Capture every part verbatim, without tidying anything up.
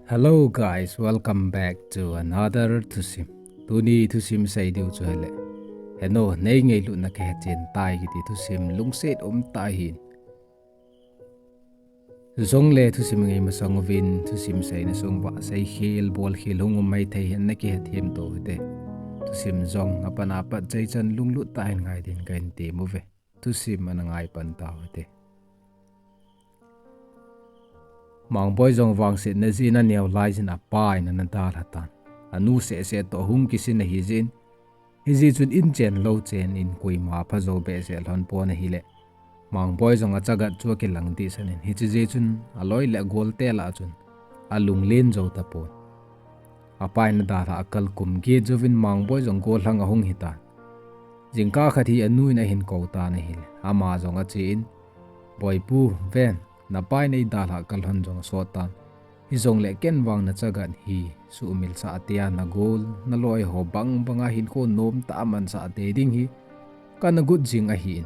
Hello guys, welcome back to another thusim. Tuni thusim sei diu chu hile, Heno, nei ngailutna kahe chen tai kiti thusim lungset um tah ahin. Chujongle thusim ngai masang uvin thusim seina sung uva seikhel bolkhel hung um maithei hen na kihethem to hite. Thusim jong apan apat chaichan lunglut tah in ngai din kahin tem uve. Thusim ana ngai pan tau hite. Mangboi jong vangsetna jeh in aneo laijin apa in ana dalha tan. Anu sehseh toh hung kisin ahi jeh in, hijeh chun in chen lou chen in koima pha jou behseh lhon pon ahile, Mangboi jong achagat chu akilang dehset in, hiche jeh chun aloi le agolte lah chun alunglen jou tapon. Apa in adalhah akal kum get jouvin Mangboi jong gollhang ahung hitan. Jingkah khat hi anu in ahin kou tan ahile, ama jong ache in, Boipu, ven, napa in eidalhah kalhon jong asot tan. Hijongle ken vang nachagat hi suhmilsah tia nagol, naloi ho bang banga hinkho nomtah a mansah tei ding hi kana got jing ahin.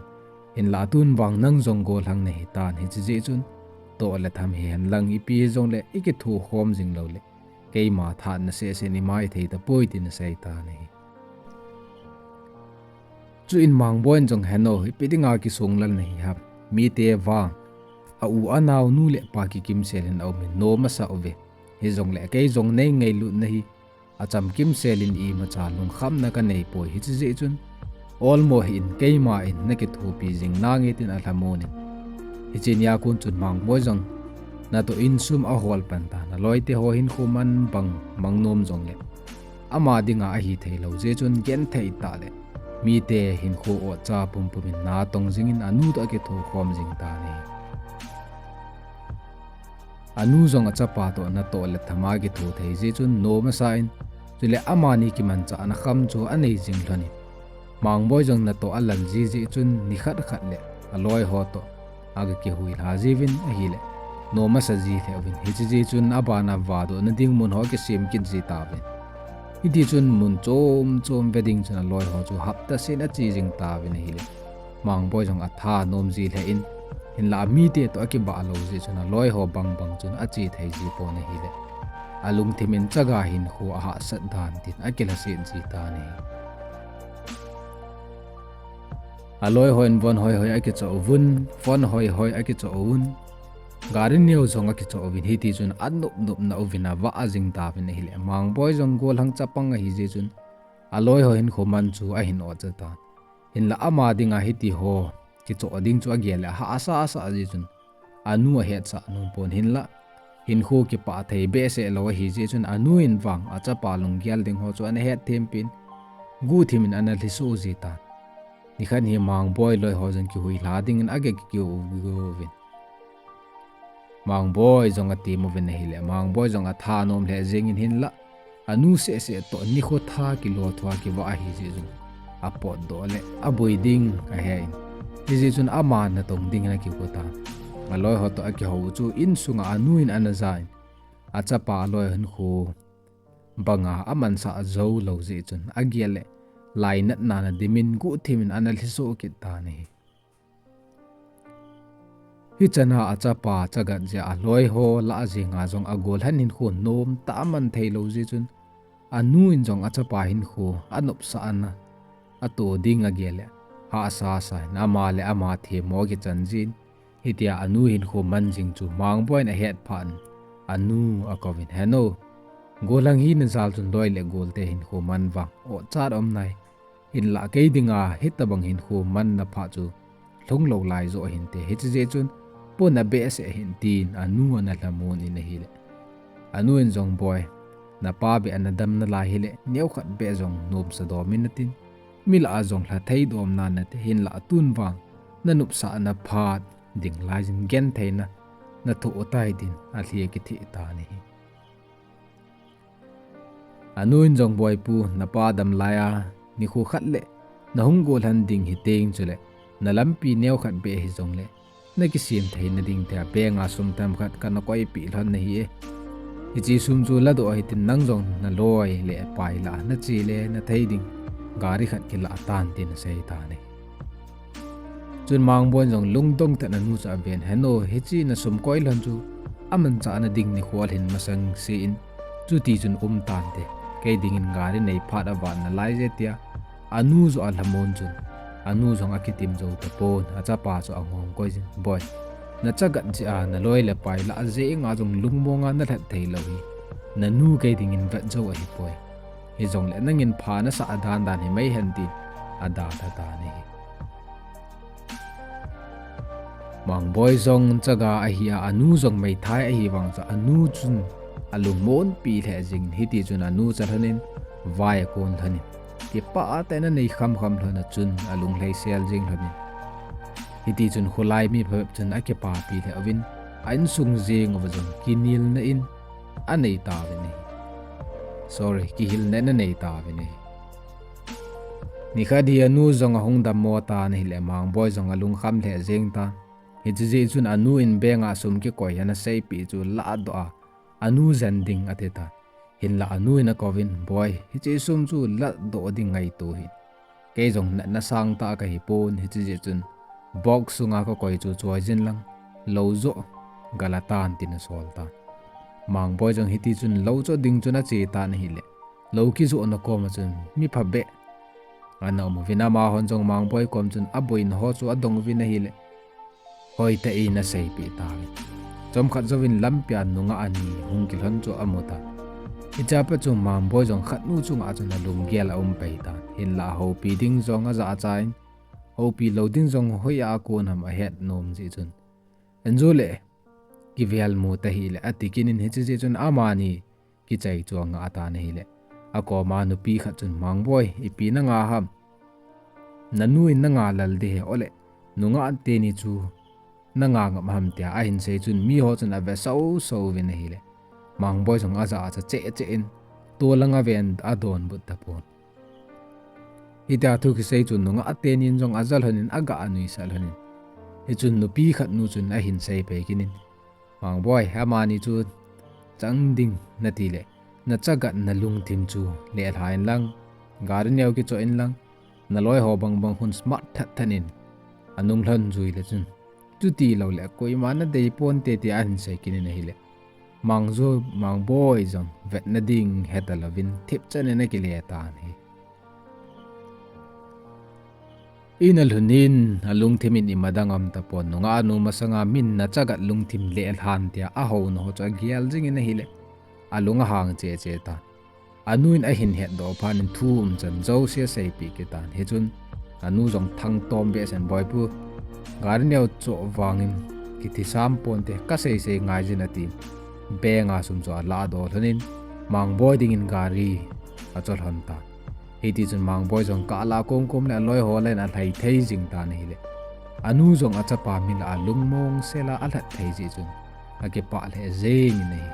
Hinlah tun vang nang jong gollhang nahitan, hiche jeh chun toh le tham hihen lang ipi hijongle ikithokhom jing loule keima thahatna sehseh in imaithei tapoi tin asei tan ahi. Chuin Mangboi in jong, Heno, ipi dinga kisonglal nahi ham? Mite vang a u anao nu le pa kikimsel in aumin nom asah uve. Hijongle kei jong nei ngailutna hi achamkimsel in imacha lungkhamna kaneipoi, hiche jeh chun olmo hih in, keima in nakithopi jing nange tin alhamon in. Hiche nia kon chun Mangboi jong natoh in sum ahol pan tan, aloite ho hinkho man bang mang nom jongle ama dinga ahithei lou jeh chun genthei tah le mite hinkho otcha pumpum in natong jingin anu toh akithokhom jing tan ahi. Anu jong achapa toh natoh le tham a kitho thei jeh chun nom asa in, chule amani kimanchahna kham chu anei jing lhon in, Mangboi jong natoh alal ji jeh chun nikhat khat le aloi ho toh aga kihuilha jiuvin ahile, nom asa ji lheh uvin, hiche jeh chun abana vadohna ding mun ho akisem kit ji tauvin. Hitichun mun chom chom ve ding chun aloi ho chu hapta seh in ache jing tauvin ahile, Mangboi jong athanom ji lheh in, hinlah amite toh akibah lou jeh chun aloi ho bang bang chun ache thei ji pon ahile, alungthim in chaga hinkho ahahsat dan tin akilhaset ji tan ahi. Aloi hon von hoihoi akichoh uvin, phone hoihoi akichoh uvin, gari neo jong akichoh uvin, hitichun anop nopna uvin avah jing tauvin ahile, Mangboi jong gollhang chapang ahi jeh chun aloi ho hinkho man chu ahin otcha tan. Hinlah ama dinga hitiho kichoh ding chu agel le ahahsa sah jeh chun anu ahetsah nom pon, hinlah hinkho kipah thei behseh lou ahi jeh chun anu in vang achapa lunggel ding ho chu ana hetthem pin, guhthim in ana lhiso ji tan. Nikhat hi Mangboi loi ho jong kihuilha dingin aga kiu uvin, Mangboi jong atem uvin ahile, Mangboi jong athanom lheh jengin, hinlah anu sehseh toh nikho tha kilo thua kivah ahi jeh chun apotdoh le aboi ding ahe in, hijeh chun ama natong dingin akigo tan. Aloi ho toh akihou chu insunga anu in ana ja in, achapa aloi hinkho banga amansah jou lou jeh chun agel le lainatna ana dimin guhthim in ana lhiso kit tan ahi. Hichana achapa chagat jeh a aloi ho lah jenga jong agollhang hinkho nomtah a man thei lou jeh chun, anu in jong achapa hinkho anopsahna ato ding agel le, hahsa sa in ama le ama themmo akichan jin, hitia anu hinkho man jing chu Mangboi in ahet phat in, anu akouvin, Heno, gollhang hina jal chun loi le golte hinkho man vang otchat aum nai. Hinlah kei dinga hitobang hinkho manna phat chu lhung lou lai joh ahinte, hiche jeh chun pona behseh hih in, tin anu ana lhamon in ahile, anu in jong, Boi, napa beh ana dam nalai hile, neokhat beh jong nomsa dom in natin, mi lah a jong lha thei dom nanate, hinlah tun vang nanopsahna phat ding laijin gentheina nathoh tai, tin alhi akitheh tan ahi. Anu in jong, Boipu, napa dam lai a nikho khat le nahung gollhang ding hiteng chule nalampi neokhat beh hijongle nakisem theina ding tia bank a sum themkhat kana koipeh lhon nahi e. Hiche sum chu ladoh hitin, nang jong naloi le pai lah a nache le nathei ding gari khat kilah tan, tin asei tan ahi. Chun Mangboi jong lungdong tah in anu chu aven, "Henu, hiche nasum koi lhon chu amanchah nading nikho alhin masang sen, chuti chun um tante. Kei dingin gari nei phat avan nalai je," tia anu joh alhamon chun, anu jong akitim jou tapon, achapa chu angong koi jin, "Boi, nachagat jeh a naloi le pai lah jeng a jong lungmong a nalhat thei lou hi. Nanu kei dingin vet jou ahipoi. Hijongle nangin pha nasah dan dan himai hen," tin adalha tan ahi. Mangboi jong chaga ahi a, anu jong meithai ahi vang chu anu chun alungmonpi lheh jingin, hiti chun anu chalhon in vai akon lhon in, kipah tah in anei khamkham lhon a chun alung lheisel jing lhon in, hiti chun kholai mi phabep chun akipapi lheh uvin, a insung jeng uva jong kinelna in anei tauvin ahi. Sorry, kihilna in anei tauvin ahi. Nikhat hi anu jong ahung dammo tan ahile, Mangboi jong alungkham lheh jeng tan. Hiche jeh chun anu in bank a sum kikoi hi ana seipeh chu ladoh a, anu jen ding ati tan. Hinlah anu in akouvin, "Boi, hiche sum chu ladoh ding ngaito hih in. Kei jong natna sangtah kahipon, hiche jeh chun box sunga kakoi chu choi jin lang, lou joh gala tan," tin asol tan. Mangboi jong hiti chun lou choh ding chun ache tan ahile, lou kijohna koma chun mi phabep ana um uvin, amahon jong Mangboi kom chun aboina ho chu adong uvin ahile, hoitah in aseipeh tauvin. Chomkhat jouvin lampia nungah ani hung kilhon chu amu tan. Hichea pat chun Mangboi jong khatnu chunga chun alunggel aum pai tan. Hinlah houpi ding jong ajahcha in, houpi lou ding jong hoiya akon ham ahet nom jeh chun, "Anjo le, kivel mu tahih le," ati kit in, hiche jeh chun amani kichai chu angah tan ahile, akoma nupi khat chun, "Mangboi, ipi nangah ham? Nanu in nangah lal ding ahi, ole nungah teni chu nangah ngap ham?" tia ahin sei chun miho chun ave soso uvin ahile, Mangboi jong ajahcha cheh cheh in, tolanga ven adonbut tapon. Hitia thu kisei chun nungah tenin jong aja lhon in, agah anuisat lhon in, hichun nupi khatnu chun ahin seipeh kit in, "Mangboi, amani chu chang ding nati le, nachagat nalungthim chu lelha in lang, gari neo kichoh in lang, naloi ho bangbang khun smart that that in anung lhon jui le chun, chuti lou le koima nadei ponte," tia ahin sei kit in ahile, Mangjo, Mangboi jong vetna ding heta louvin thipchan in akile tan ahi. In alhun in, alungthim in ima dang aum tapon, nungah nu masanga min nachagat lungthim lelhan tia ahouna ho chu agel jing in ahile, alung ahang cheh cheh tan. Anu in ahin hetdoh phat in thu umchan jouse aseipeh kit tan. Hichun anu jong thangtom behseh in, "Boi pu, gari neo choh vangin kithisam ponte, kasei sei ngai jin," atin, bank a sum chu aladoh lhon in, Mangboi dingin gari achoh lhon tan. Hiti chun Mangboi jong kah lah a komkom le aloi ho lah in alhai thei jing tan ahile, anu jong achapa min lah a lungmong sel a alhat thei jeh chun akipah lheh jeng in ahi.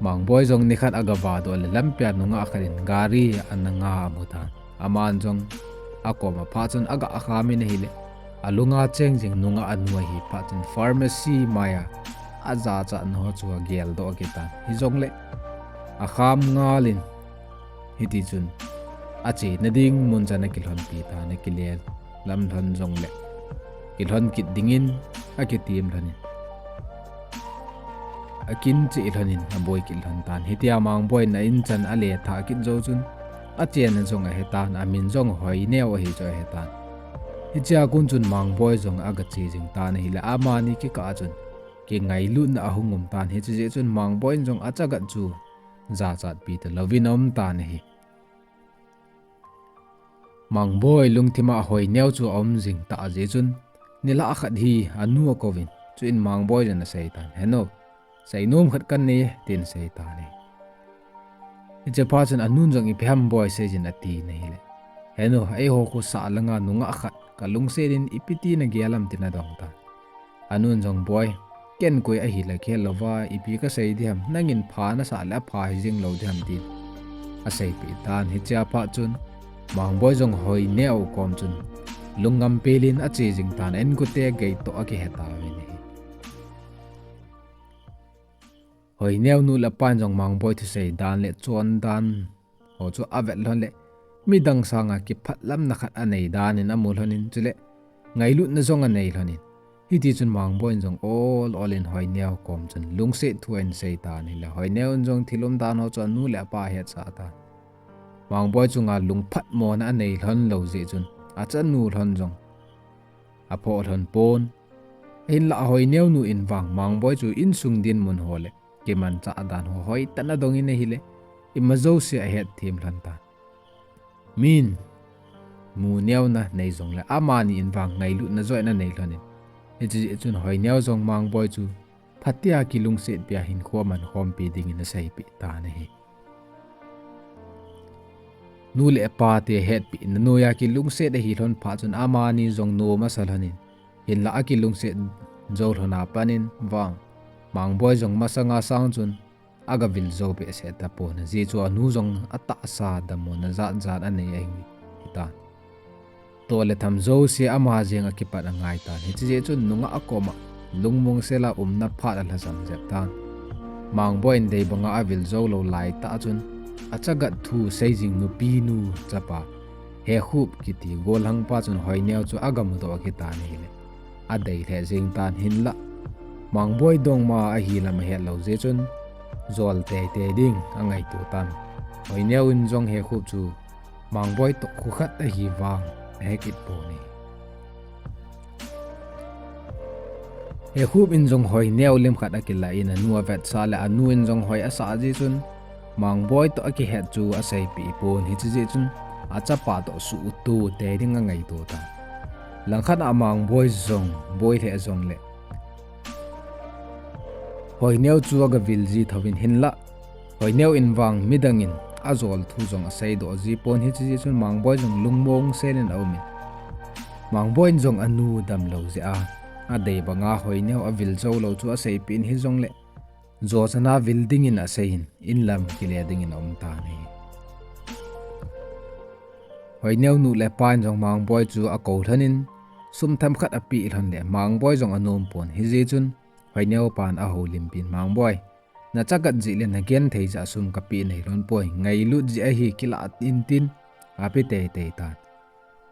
Mangboi jong nikhat agavadoh le lampia nungah khat in gari ana nga amu tan. Aman jong akoma phat chun agah kham in ahile, alunga cheng jing nungah anu ahi phat chun pharmacy maiya ajachatna ho chu ageldoh kit tan. Hijongle akham ngal in, hiti chun achena ding mun chan akilhonpi tan, akile lam lhon jongle kilhon kit dingin akitem lhon in, akin cheh lhon in aboi kit lhon tan. Hitia Mangboi in a in chan ale thah kit jou chun, achenna jong ahe tan, amin jong Hoineo ahi chu ahe tan. Hichea kon chun Mangboi jong agache jing tan ahile, amani kikah a chun kingailutna ahung um tan. Hiche jeh chun Mangboi in jong achagat chu jachatpi talouvin aum tan ahi. Mangboi lungthim a Hoineo chu aum jing tah jeh chun, nilhah khat hi anu akouvin, chuin Mangboi jong asei tan, "Henu, seinom khat kanei e," tin asei tan ahi. Hiche phat chun anun jong, "Ipi ham Boi, seijin," atin ahile, "Henu, eiho khosah langa nungah khat kalungset in ipi ti nagel ham?" tin adong tan. Anun jong, "Boi, ken koi ahile khel louva ipi kasei ding ham, nangin pha nasah le apha hijing lou ding ham?" tin aseipeh tan. Hichea phat chun Mangboi jong Hoineo kom chun lungngam pelin ache jing tan, inkote gei toh akihe tauvin ahi. Hoineo nu le pan jong Mangboi thusei dan le chon dan ho chu avet lhon le, midang sanga kiphatlamna khat anei danin amu lhonin, chule ngailutna jong anei lhonin. Hiti chun Mangboi in jong ol ol in Hoineu kom chun lungset thu ahin sei tan ahile, Hoineu in jong thil umdan ho chu anu le apa ahetsah tan. Mangboi chunga lungphatmona anei lhon lou jeh chun achanu lhon jong aphoh lhon pon. Hinlah Hoineu nu in vang Mangboi chu insung dinmun ho le kimanchah dan ho hoitah in adongin ahile, ima jouse ahet them lhon tan. Min mu neuna nei jongle amani in vang ngailutna joh in anei lhonin. Hiche jeh chun Hoineu jong Mangboi chu phatea kilungsetpia hinkho mankhompi dingin aseipeh tan ahi. Nu le pa te hetpina noiya kilungset ahi lhon phat chun amani jong nom asa lhonin. Hinlah akilungset jou lhona panin vang Mangboi jong masanga sang chun agavil jou behseh tapon, ajeh chu anu jong atahsa damna jat jat anei ahitan. Toh le tham jouse ama jenga kipat angai tan. Hiche jeh chun nungah koma lungmong sela umna phat alhasam jep tan. Mangboi in dei banga avil jou lou laitah chun achagat thu seijing nupinu chapa Hekhup kiti gollhangpa chun Hoineu chu agamudoh akitan ahile, adei lheh jeng tan. Hinlah Mangboi dongma ahi lam ahet lou jeh chun jol teitei ding angaito tan. Hoineu in jong Hekhup chu Mangboi toh khukhat ahi vang ahe kit pon ahi. Hekhup in jong Hoineu lim khat akilah in anu avetsah le anu in jong hoi asah jeh chun Mangboi toh akihet chu aseipeh pon, hiche jeh chun achapa toh suhto tei ding angaito tan. Langkhat a Mangboi jong boi lheh jongle Hoineu chu agavil ji thouvin, hinlah Hoineu in vang midangin ajol thu jong aseidoh ji pon, hiche jeh chun Mangboi jong lungmong selin aumin. Mangboi in jong anu damlou jeh a adei banga Hoineu avil jou lou chu aseipeh in, hijongle jochan a vil dingin aseiyin, inlam kile dingin aum tan ahi. Hoineu nu le pa in jong Mangboi chu akou lhonin, sum themkhat apeh lhon le Mangboi jong anom pon, hijeh chun Hoineu pan ahoulimpin, Mangboi, nachagat jeh le nagenthei jeh a sum kapeh nahi lhon poi, ngailut jeh ahi, kilah intin, ape teitei tan.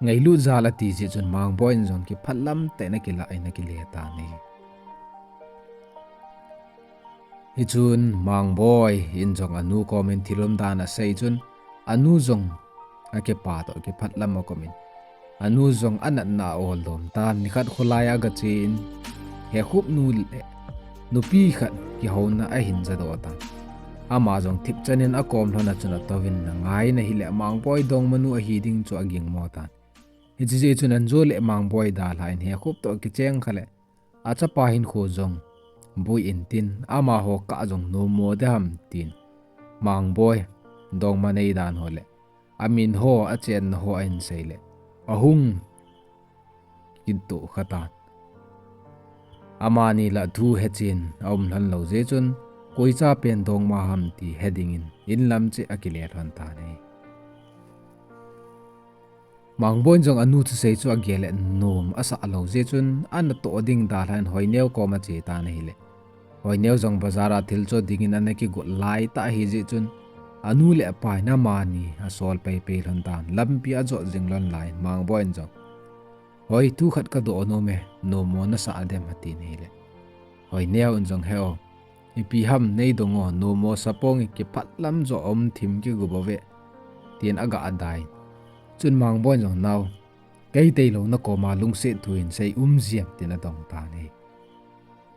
Ngailut jal ati jeh chun Mangboi in jong kiphatlam tah in akilah in akile tan ahi. Hichun Mangboi in jong anu komin thil umdan asei chun, anu jong akipa toh kiphatlam akomin, anu jong anatna a oldom tan. Nikhat kholai a agache in, Hekhup nu le nupi khat kihouna ahin jadoh tan. Ama jong thipchan in akom lhon a chun atouvin, nangai nahile Mangboi dongmanu ahi ding chu agingmo tan. Hiche jeh chun anjo le Mangboi dalhan Hekhup toh kicheng khale, achapa hinkho jong boi intin, amaho kah jong nommo ding ham tin, Mangboi dongma neidan ho le amin ho, achenna ho ahin seile, ahung kitoh kha tan. Amani lah thu hechen aum lhon lou jeh chun, koicha pen dongma ham ti he dingin inlam cheh akile lhon tan ahi. Mangboi in jong anu thusei chu agel le nom asah lou jeh chun, anatoh ding dalhan Hoineu kom ache tan ahile, Hoineu jong bazar a thil cho dingin ana kigot laitah ahijeh chun, anu le apa in amani asol peipei lhon tan. Lampi ajot jing lhon laiyin Mangboi in jong, Hoi, thu khat kadoh nom e, nommo nasah dem, atin ahile, Hoineu in jong, He o, ipi ham neidong o, nommo saponge, kiphatlam joh um thim kigup uve, tin aga adai. Chun Mangboi in jong, Nao, kei tailou nakoma lungset thu hin sei um jiem, tin adong tan ahi.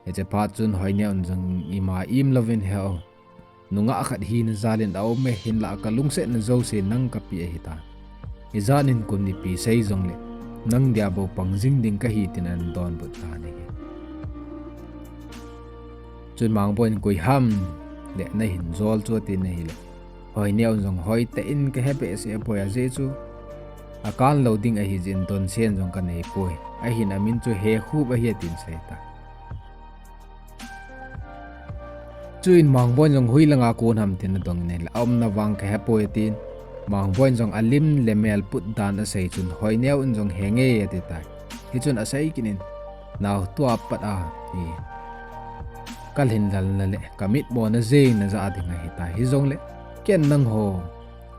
Hiche phat chun Hoineu in jong ima im louvin, He o, nungah khat hina jalin aume, hinlah kalungsetna jouse nang kapeh ahitan. Ijat in kum nipi sei jongle nang dia bou pang jing ding kahi, tin ana donbut tan ahi. Chun Mangboi in, Koi ham le nahin jol chu, atin ahile, Hoineu in jong, Hoitah in kahe behseh poi, ajeh chu akan lou ding ahijeh in donsen jong kanei poi. Ahin amin chu Hekhup ahi, atin asei tan. Chuin Mangboi in jong, Hoilanga kon ham? tin adongin ahile, Aumna vang kahepoi, atin. Mangboi in jong alim le mel put dan asei chun Hoineu in jong, Henge, ati tai. Hichun asei kit in, Nao, tua pat a hi kalhin lalna le kamitmona jeng najah ding ahitai. Hijongle ken nangho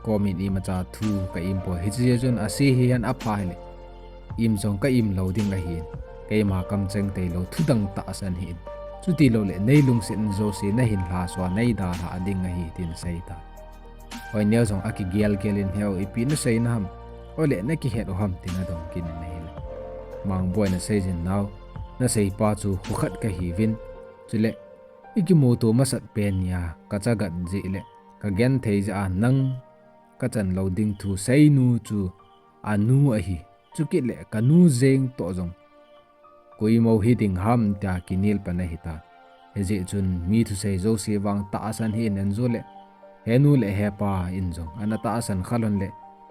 komin imacha thu ka im poi. Hiche jeh chun ase hihen apha hile, im jong ka im lou ding ahin, keima kamcheng tailou thu dang tahsan hih in. Chuti louleh nei lungset in jouse nahin lhasua nei dalha ding ahi, tin asei tai. Hoineu jong akigel gel in, Heu, ipi nasei na ham? Ole nakihet u ham? tin adong kit in ahile, Mangboi in asei jin, Nao, naseipa chu kho khat kahiuvin, chule ikimuto masat pen nia kachagat jeh le kagenthei jeh a nang kachan lou ding thu seinu chu anu ahi. Chukit le kanu jeng toh jong koima hiding ham tia kinel pan ahitan. Hijeh chun mi thusei jouse vang tahsan hih in, ahin jole henu le hepa in jong ana tahsan kha lhon le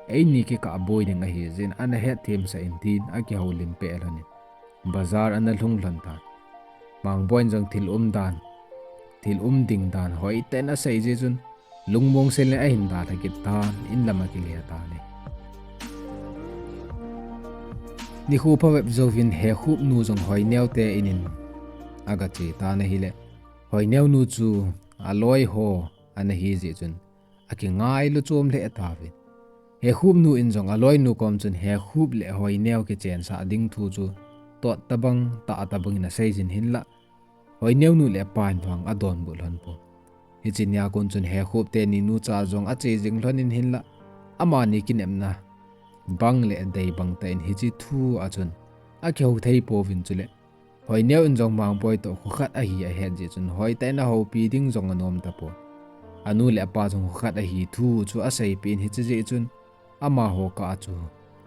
eini kikah boi ding ahi jeh in ana hetthemsah in, tin akihoulim peh lhon in bazar ana lhung lhon tan. Mangboi in jong thil umdan, thil um ding dan hoitah in asei jeh chun lungmong sel in ahin dalha kit tan, in lam akile tan ahi. Nikho phabep jouvin Hekhup nu jong Hoineu te in in agache tan ahile, Hoineu nu chu aloi ho ana hi jeh chun akingailu chom lheh tauvin. Hekhup nu in jong aloinu kom chun Hekhup le Hoineu kichensah ding thu chu tot tabang tah tabang in asei jin, hinlah Hoineu nu le apa in vang adonbut lhon pon. Hiche nia kon chun Hekhup teni nucha jong ache jing lhon in, hinlah amani kinepna bang le dei bang tah in hiche thu a chun akihou thei pouvin, chule Hoineu in jong Mangboi toh kho khat ahi ahet jeh chun hoitah in ahoupi ding jong anom tapon. Anu le apa jong kho khat ahi thu chu aseipeh in, hiche jeh chun amaho kah a chu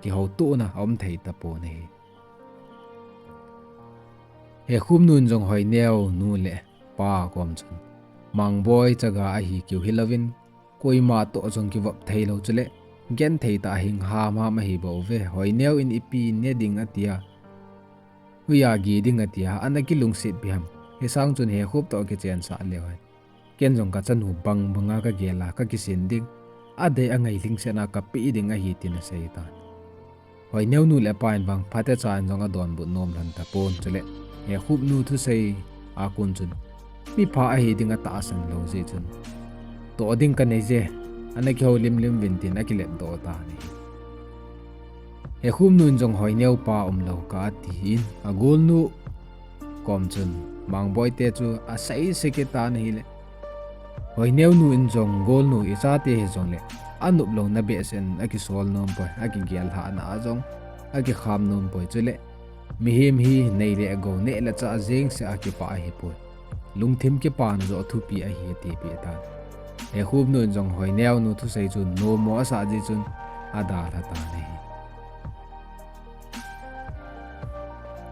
kihoutona aum thei tapon ahi. Hekhup nu in jong Hoineu nu le pa kom chun Mangboi chaga ahi keu hilouvin, koima toh jong kivop theilou, chule genthei tah a hing hamham ahi bouve. Hoineu in ipi ne ding atia, hoiya gi ding atia, ana kilungsetpi ham? Hisang chun Hekhup toh kichensah leu hen, ken jong kachanu bang banga kagel a kakisin ding, adei angai lhingset a kapeh ding ahi, tin asei tan. Hoineu nu le pa in vang phatecha in jong adonbut nom lhon tapon, chule Hekhup nu thusei a kon chun mipha ahi ding atahsan lou jeh chun, toh ding kanei je, ana kihoulim lim uvin, tin akilepdoh tan ahi. Hekhup nu in jong Hoineu pa umlou kah a tin agolnu kom chun Mangboi te chu asei se kit tan ahile, Hoineu nu in jong, Golnu, ichate hijongle anop louna behseh in akisol nom poi, akigel lhahna a jong akikham nom poi, chule mihem hi nei le gou, neh le chah jeng seh a kipah ahipoi, lungthim kipana joh thupi ahi, atipeh tan. Hekhup nu in jong Hoineu nu thusei chu nomo asah jeh chun adalha tan ahi.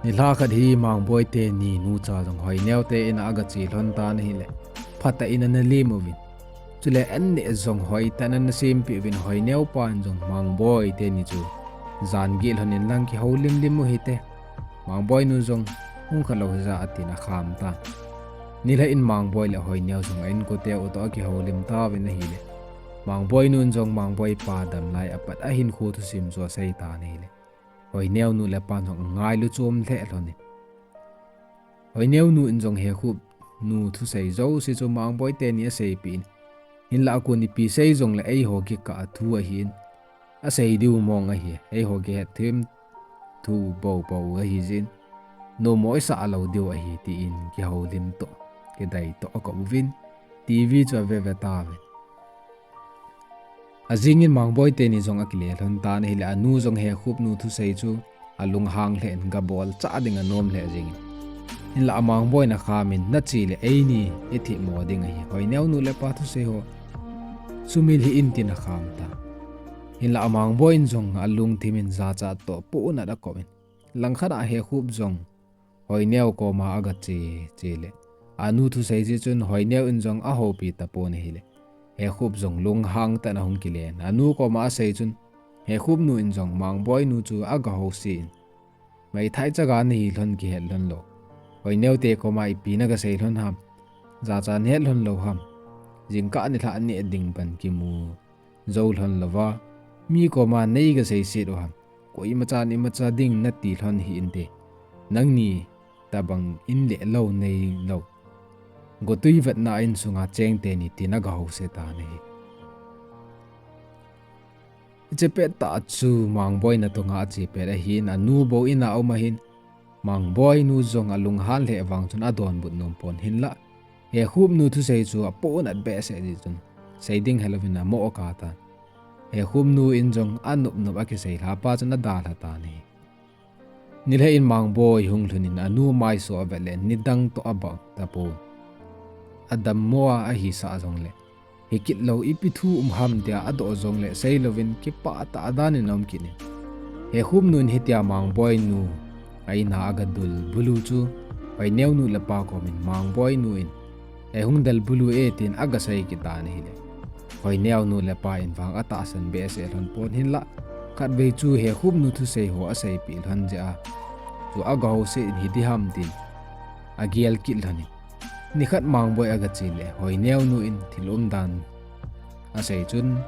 Nilhah khat hi Mangboi teni nucha jong Hoineu te in a agache lhon tan ahile, phatah in ana lem uvin, chule anneh jong hoitah in ana sempeh uvin, Hoineu pa in jong Mangboi teni chu jan gih lhon in lang kihoulim lim u hite, Mangboi nu jong hung khalou hija, atin akham tan. Nilhah in Mangboi le Hoineu jong a inkote u toh akihoulim tauvin ahile, Mangboi nu in jong Mangboi pa damlai apat ahinkho thusim chu asei tan ahile, Hoineu nu le pan jong angailu chom lheh lhon in, Hoineu nu in jong Hekhup nu thusei jouse chu Mangboi teni aseipeh in, hinlah akon ipi sei jongle eiho kikah a thu ahin, asei diu mong ahi, eiho kihetthem thu boubou ahi jeh in, nomo isah lou diu ahi, tin kihoulim toh, kidei toh akop uvin, TV chu aveve tauvin. Ajing in Mangboi teni jong akile lhon tan ahile, anu jong Hekhup nu thusei chu alunghang lheh in, gabol chah ding anom lheh jeng in, hinlah a Mangboi in akham in, nache le eini ithemmo ding ahi, Hoineu nu le pa thusei ho sumil hih in, tin akham tan. Hinlah a Mangboi in jong alungthim in jachat toh pohnat akop in, langkhat a Hekhup jong Hoineu koma agache, chele anu thusei jeh chun Hoineu in jong ahoupi tapon ahile, Hekhup jong lunghang tah in ahung kilen, anu koma asei chun Hekhup nu in jong Mangboi nu chu agahouse in, meithai chaga nahi lhon kihet lhon lou, Hoineu te koma ipi nagasei lhon ham, jachat nahet lhon lou ham, jingkah nilhah neh ding ban kimu jou lhon louva, mi koma neigasei set u ham, koimachan imacha ding nati lhon hih inte, nangni tabang in le lou neilou, gotwi vetna insunga cheng teni, tin agahouse tan ahi. Hiche pettah chu Mangboi natonga ache pet ahin, anu bou in a um ahin, Mangboi nu jong alunghan lheh vang chun adonbut nom pon hinlah, Hekhup nu thusei chu apohnat behseh jeh chun, sei ding helouvin amo akah tan. Hekhup nu in jong anop nop akisei lhapa chun adalha tan ahi. Nilhah in Mangboi hung lhun in anu maiso avet le nidang toh abang tapon. Adammo a ahisah jongle, hikit lou ipi thu um ham tia adoh jongle seilouvin kipah tah dan in aum kit in. Hekhup nun hitia Mangboi nu a in a agadul bulu chu, Hoineu nu le pa komin Mangboi nu in, Eihung del bulu e, tin agasei kit tan ahile, Hoineu nu le pa in vang atahsan behseh lhon pon hinlah, khatvei chu Hekhup nu thusei ho aseipeh lhon jeh a chu agahouset in hiti ham tin agel kit lhon in. Nikhat Mangboi agache le Hoineu nu in thil umdan asei chun,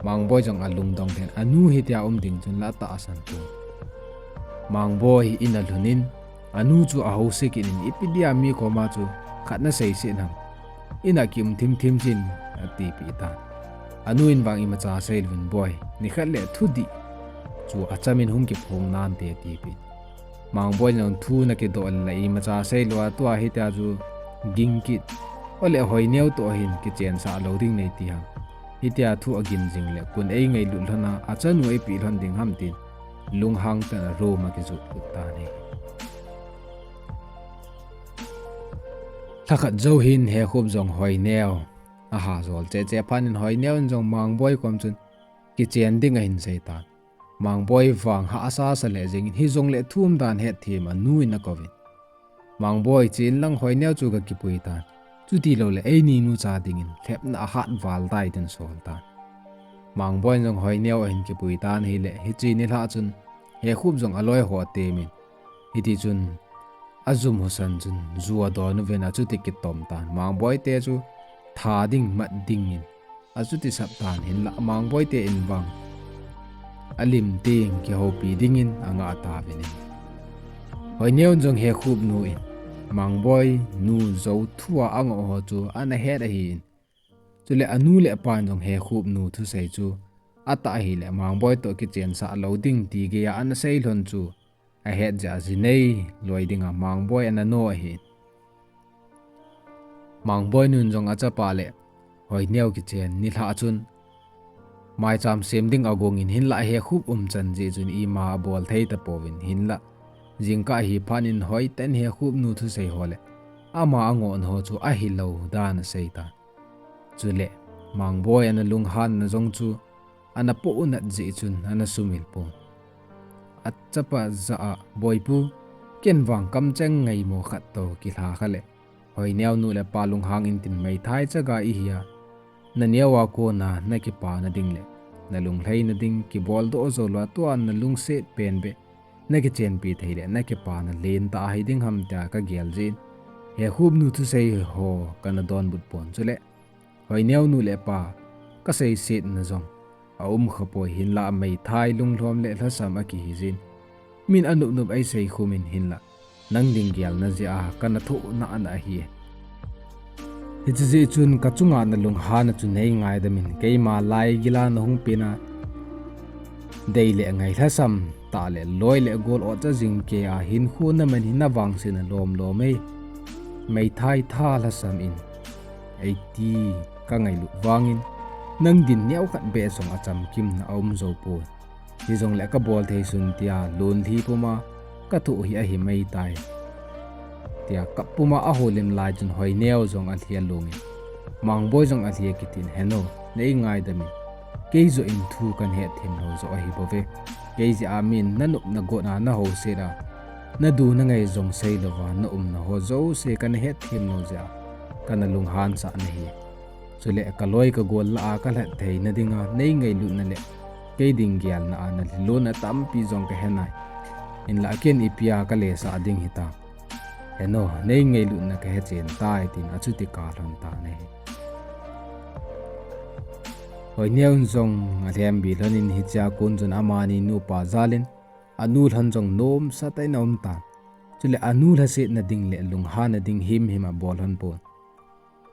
Mangboi jong alungdong lheh in anu hitia um ding chun la atahsan pon. Mangboi in alhun in, anu chu ahouse kit in, ipi dia mi koma chu khat naseiset ham, in a kium thimthim chin, atipeh tan. Anu in vang imacha seilouvin, Boi, nikhat le thudih chu achamin hung kiphong nante, atipeh in. Mangboi jong thu nakidoh le imacha seilou a tua hitia chu ging kit, ole Hoineu toh hin kichensah lou ding neiti ham, hitia thu agin jing le kun eingailut lhon a achanu eipeh lhon ding ham tin, lunghang tah in a room a kijot lut tan ahi. Lhakhat jou hin Hekhup jong Hoineu aha jol cheh cheh phat in Hoineu in jong Mangboi kom chun kichen ding ahin sei tan. Mangboi vang hahsa sa lheh jeng in, hijongle thu umdan hetthem anu in akouvin, Mangboi, che inlang Hoineu chu kakipui tan, chutiloule eini nucha dingin lhepna ahat val tai, tin asol tan. Mangboi in jong Hoineu ahin kipui tan ahile, hiche nilhah chun Hekhup jong aloi ho atemin, hitichun ajum husan chun ju adon uvin achuti kitom tan. Mangboi te chu tha ding mat dingin achuti sap tan hinlah, Mangboi te in vang alim teng kihoupi dingin angah tauvin ahi. Hoineu in jong Hekhup nu in Mangboi nu jou thu a angoh ho chu ana het ahin, chule anu le apan jong Hekhup nu thusei chu atah ahile Mangboi toh kichensah lou ding ti geiya ana sei lhon chu ahet jeh a jinei loi dinga Mangboi ana no ahin. Mangboi nun jong achapa le Hoineu kichen nilhah chun maicham sem ding agong in hinlah, Hekhup umchan jeh chun ima abol thei tapouvin hinlah, jingkah ahi phat in hoitah in Hekhup nu thusei ho le ama angohna ho chu ahilou dan asei tan. Chule Mangboi ana lunghanna jong chu ana pohnat jeh chun ana sumil pon. Achapa jah a, Boipu, ken vang kamcheng ngaimo khat toh kilha kha le, Hoineu nu le pa lunghang intin meithai chaga ihi a, naneo a kona nakipana ding le nalunglhaina ding kiboldoh joulou a tua nalungset pen beh nakichenpi thei le nakipana lentah ahi ding ham tia kagel jeh in, Hekhup nu thusei ho kana donbut pon, chule Hoineu nu le pa kaseisetna jong aum khapoi hinlah, meithai lunglhom le lhasam akihi jeh in, min anop nop eisei khum in hinlah, nang ding gelna jeh a kana thoh nahna ahi. Hiche jeh chun kachunga nalunghanna chu neingaidam in, keima laigil a nahung pena dei le ngai lhasam tah le loi le gol otcha jing kei a hinkho naman hi navangsetna lomlom ei, meithai tha lhasam in eiti kangailut vangin, nang din neokhat beh jong achamkimna aum jou poi. Hijongle kabol thei sun tia lonlhi puma kathoh hi ahi maitai, tia kap puma ahoulim lai chun Hoineu jong alhi along in, Mangboi jong alhi akitin, Henu, neingaidam in, kei joh in thu kahin hetthem lou joh ahi bouve. Kei jeh a min nanop nagot a nahouset a, nadu nangai jong seilouva naumna ho jouse kana hetthem lou jeh a kana lunghansah nahi. Chule kaloi kagol lah a kalhat theina dinga neingailutna le kei ding gelna a nalhilonna tampi jong kahe nai. Hinlah ken ipia kalesah ding hitam. Henu, neingailutna kahechen tai, tin achuti kap lhon tan ahi. Hoineu in jong alhembi lhon in hichea kon chun amani nupa jal in anu lhon jong nomsa tah in aum tan. Chule anu lhasetna ding le lunghanna ding himhim abol lhon pon.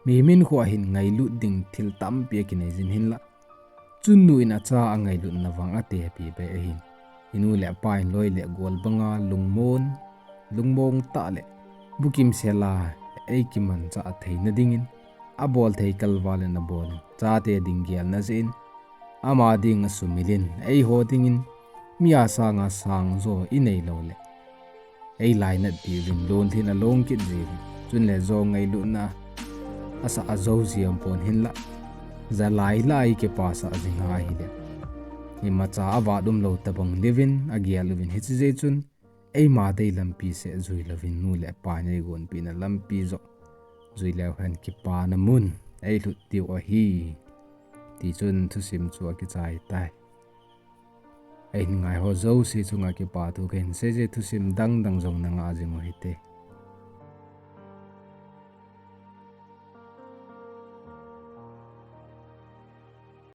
Mihem hinkho a hin ngailut ding thil tampi akinei jin hinlah, Chun nu in acha angailutna vang atehpi pai ahin. Inu le apa in loi le gol banga lungmon, lungmong tah le bukim sela eikimanchah theina dingin abol thei kalval in abol in, chate ding gelna jeh in ama ding asumil in, eiho dingin mi asanga sangjo inei lou le eilainat diuvin lonlhin along kit jiuvin. Chun le jo ngailutna asah ajou ji umpon hinlah, jalai lai kipasah jing ahile, imacha avat umlou tobang diuvin agel uvin, hiche jeh chun eima dei lampi seh jui louvin nu le pa in eigonpina lampi joh jui leu hen kipana mun eilhut diu ahi. Tichun thusim chu akichai tai. Ahin ngaiho jouse chunga kipathu kahin seije, thusim dangdang jong nanga jing uhite.